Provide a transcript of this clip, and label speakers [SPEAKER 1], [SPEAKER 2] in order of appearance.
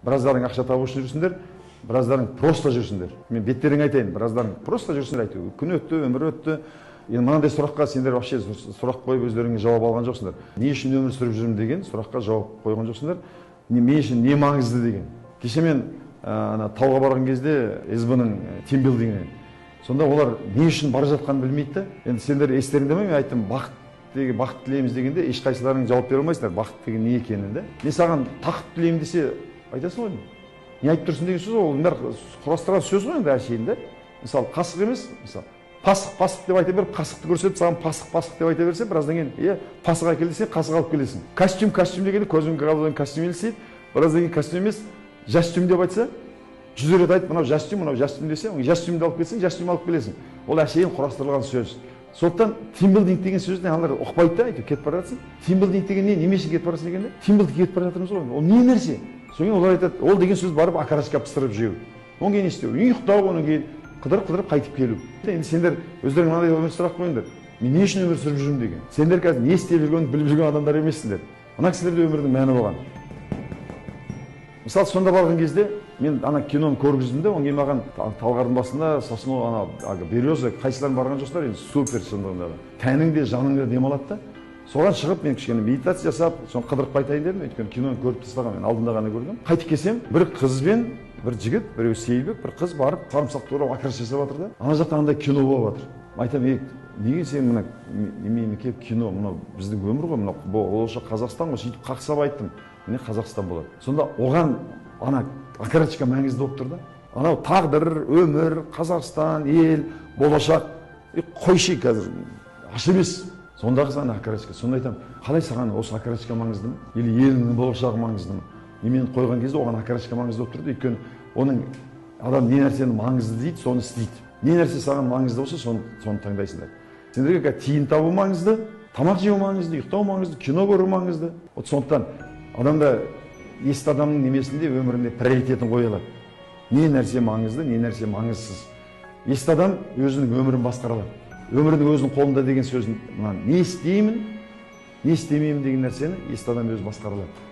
[SPEAKER 1] Біраздарың ақша табу үшін жүрсіңдер, біраздарың просто жүрсіңдер. Мен беттеріңе айтайын, біраздарың просто жүрсіңдер, әйтеуір күн өтті, өмір өтті. Енді мынандай сұраққа сендер вообще сұрақ қойып өздеріңе жауап алған жоқсыңдар. Не үшін өмір сүріп жүрмін деген сұраққа жауап қойған жоқсыңдар. Мен үшін не маңызды деген. Кеше мен ана тауға барған кезде СБ-ның тимбилдингіне, сонда олар не үшін бара жатқанын білмейді да. Енді сендер естеріңде ме, мен айттым, бақыт деген, бақыт тілейміз дегенде ешқайсыларың жауап бере алмайсыңдар бақыт деген не екенін да. Мен саған тақыт тілеймін десе, айтасың ғой, не айтып тұрсың деген сөз ғой, ол бәрі құрастырған сөз ғой енді әшейін да. Мысалы, қасық емес, мысалы, пасық, пасық деп айта беріп, қасықты көрсетіп, саған пасық, пасық деп айта берсе, біраздан кейін иә, пасық әкел десе, қасық алып келесің. Костюм, костюм дегенде көзіңнің головадан костюм елестейді. Біраздан кейін костюм емес, жастюм деп айтса, 100 рет айтып, мынау жастюм, мынау жастюм десе, жастюмді алып келсең, жастюм алып келесің. Ол әшейін құрастырылған сөз. Сондықтан тимбилдинг деген сөзді аналар ұқпайды да, әйтеуір кетіп бара жатсың. Тимбилдинг деген не, неме үшін кетіп барасың дегенде, тимбилдингке кетіп бара жатырмыз ғой, ол не нәрсе? Содан кейін олар айтады, ол деген сөз барып окорочка пісіріп жеу, одан кейін не істеу, ұйықтау, одан кейін қыдырып қыдырып қайтып келу. Енді сендер өздерің мынандай өмір сұрақ қойыңдар: мен не үшін өмір сүріп жүрмін деген. Сендер қазір не істеп жүргенін біліп жүрген адамдар емессіңдер. Мына кісілерде өмірдің мәні болған. Мысалы, сонда барған кезде мен ана киноны көргіздім де, одан кейін маған Талғардың басында сосна, ана береза, қайсыларың барған жоқсыңдар енді, супер. Сонда тәнің де, жаның да демалады да. Соған шығып мен кішкене медитация жасап, соны қыдырып қайтайын дедім, өйткені киноны көріп тастағанмын, мен алдында ғана көргенмін. Қайтып келсем, бір қыз бен бір жігіт, біреу Сейілбек, бір қыз барып сарымсақ турап, окрас жасап жатыр да. Ана жақта андай кино болып жатыр. Айтамын: ей, неге сен мына немене келіп кино, мынау біздің өмір ғой, мынау болашақ Қазақстан ғой. Сөйтіп қақсап айттым, міне, Қазақстан болады. Сонда оған ана окорочка маңызды болып тұр да. Анау тағдыр, өмір, Қазақстан, ел, болашақ, қойшы, қазір аш емес. Сондағы ана окорочка. Сонда айтамын: қалай, саған осы окорочка маңызды ма или еліңнің болашағы маңызды ма? Немені қойған кезде оған окорочка маңызды болып тұр да. Өйткені оның адам не нәрсені маңызды дейді, соны істейді. Не нәрсе саған маңызды болса, соны таңдайсыңдар. Сендерге қазір тиын табу маңызды, тамақ жеу маңызды, ұйықтау маңызды, кино көру маңызды. Вот сондықтан адамда, есті адамның немесінде, өмірінде приоритетін қоя алады: не нәрсе маңызды, не нәрсе маңызсыз. Есті адам өзінің өмірін басқара алады. Өмірінің өзінің қолында деген сөзін, мына не істеймін, не істемеймін деген нәрсені есті адам өзі басқара алады.